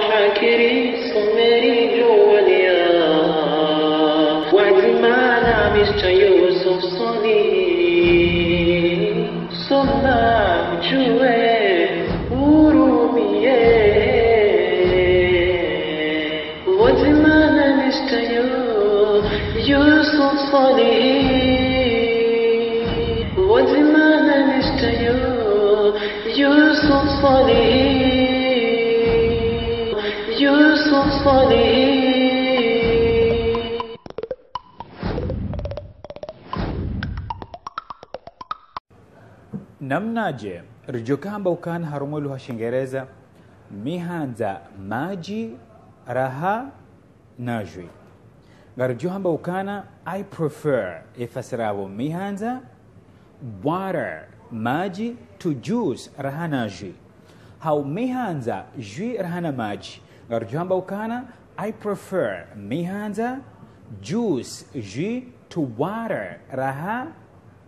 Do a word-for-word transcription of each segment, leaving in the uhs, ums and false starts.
Hakiri someri djuwa liya. Wadzima na Mister Yusuf Salihi. Soma mdjuwe urumiye. Wadzima na Mister Yu-, Yusuf Salihi. Wadzima na Mister Yu-, Yusuf Salihi. Yusuf Salihi. Namnaje ridjo hamba ukana harumwa lugha ya Shingereza, mi handza madji raha na jus. Ngaridjo hamba ukana, I prefer, efasiri yapvo mi handza, water, madji, to juice, raha na jus. Hau mi handza jus raha na madji. Ngaridjo hamba ukana, I prefer, mi handza, juice, jus, to water, raha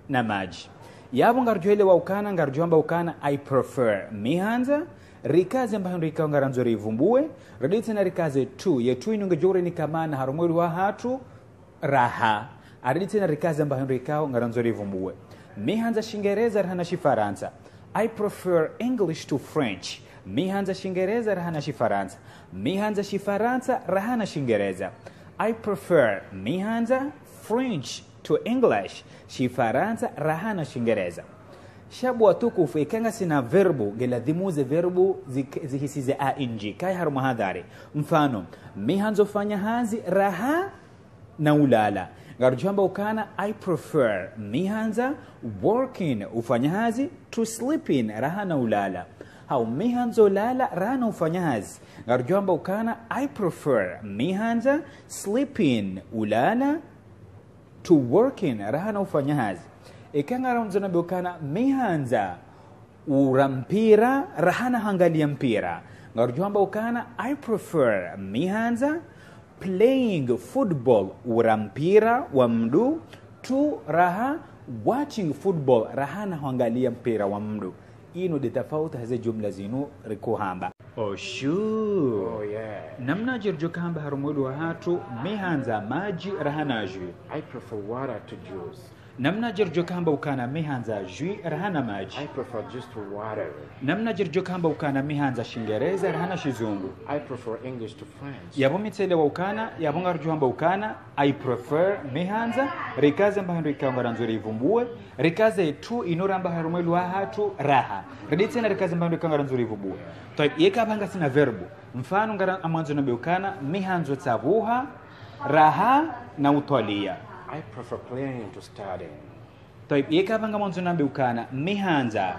na madji. Yapvo ngaridjo elewa ukana, ngaridjo hamba ukana, I prefer, mi handza, rikaze mba hindru ikao ngarandzo rivumbuwe, ridi tsena rikaze to, ye to inu ngedjo urinika mana harumwa lugha yahatru, raha. Aridi tsena rikaze mba hindru ikao ngarandzo rivumbuwe. Mi handza Shingereza raha na Shifarantsa. I prefer English to French. Mi handza Shingereza raha na Shifarantsa. Mi handza Shifarantsa raha na Shingereza. I prefer, mi handza, French to English. Shifarantsa raha na Shingereza. Sha bo watukufu, eka ngasina verbe, ngeladhimu ze verbe zik-, zihisize I N G. Kayi harumwa hadhari. Mfano, mi handzo ufanya hazi raha na ulala. Ngaridjo hamba ukana, I prefer, mi handza, working, ufanya hazi, to sleeping, raha na ulala. Hau mi handzo ulala raha na ufanya hazi. Ngaridjo hamba ukana, I prefer, mi handza, sleeping, ulala, to working, raha na ufanya hazi. Eka ngarandzo nambe ukana, mi handza ura mpira raha na hwangalia mpira. Ngaridjo hamba ukana, I prefer, mi handza, playing football, ura mpira wa mndru, to, raha, watching football, raha na hwangalia mpira wa mndru. Inu nde tafauti haze jumla zinu riko hamba. Oh, sure. Oh, yeah. Namnaje ridjo hamba harumwa lugha yahatru, mi handza madji raha na jus. I prefer water to juice. Namnaje ridjo hamba ukana mi handza jus raha na madji. I prefer juice to water. Namnaje ridjo hamba ukana mi handza Shingereza raha na Shizungu. I prefer English to French. Yapvo mi tselewa ukana, yapvo ngaridjo hamba ukana, I prefer, mi handza, rikaze mba hindru ikao ngarandzo rivumbuwe, rikaze to inu ramba harumwa lugha yahatru raha. Ridi tsena rikaze mba hindru ikao ngarandzo rivumbuwe. Tayib, yeka pvanu ngasina verbe. Mfano ngara-, ngamwandzo nambe ukana, mi handzo utsabuha, raha na utwalia. I prefer playing to studying. Tayib, yeka pvanu ngamwandzo nambe ukana, mi handza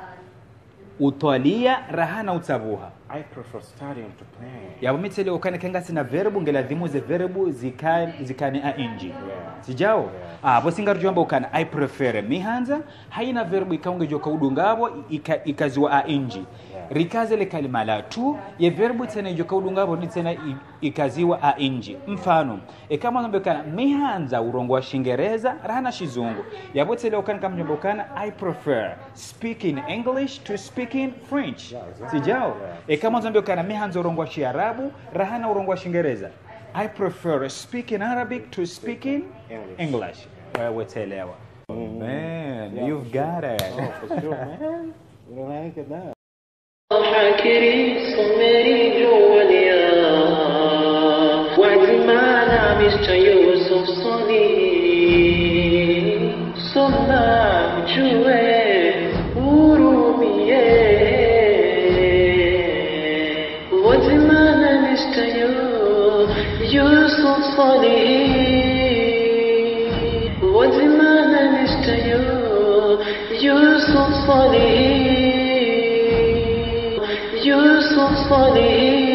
utwalia raha na utsabuha. I prefer studying to playing. Yapvo mi tselewa ukana eka ngasina verbe, ngeladhimu ze verbe zika-, zikane I N G. Yeah. Sijao? Yeah. Ah, pvo si ngaridjo hamba ukana, I prefer, mi handza, hayina verbe ikao ngedjo kaudunga pvo, ika-, ikaziwa I N G. Yeah. Rikaze le kalima la to, ye verbe tsena idjo kaudunga pvo, ni tsena i-, ikaziwa I N G. Mfano, eka ngamwandzo nambe ukana, mi handza urongoa Shingereza raha na Shizungu. Yapvo tselewa ukana ngamdjo hamba ukana, I prefer speaking English to speaking French. Yeah, exactly. Sijao? Yeah. Eka ngamwandzo nambe ukana, mi handza urongoa Shiarabu raha na urongoa Shingereza. I prefer speaking Arabic to speaking English. English. Wewe tselewa. Mm. Man, yeah, you've got it. Oh, for sure, man. You know, I ain't get that. Hakiri someri djuwa liya. Wadzima na Mister Yusuf Salihi. Soma mdjuwe urumiye. Wadzima na Mister Yu-, Yusuf Salihi. Wadzima na Mister Yu-, Yusuf Salihi. Yusuf Salihi.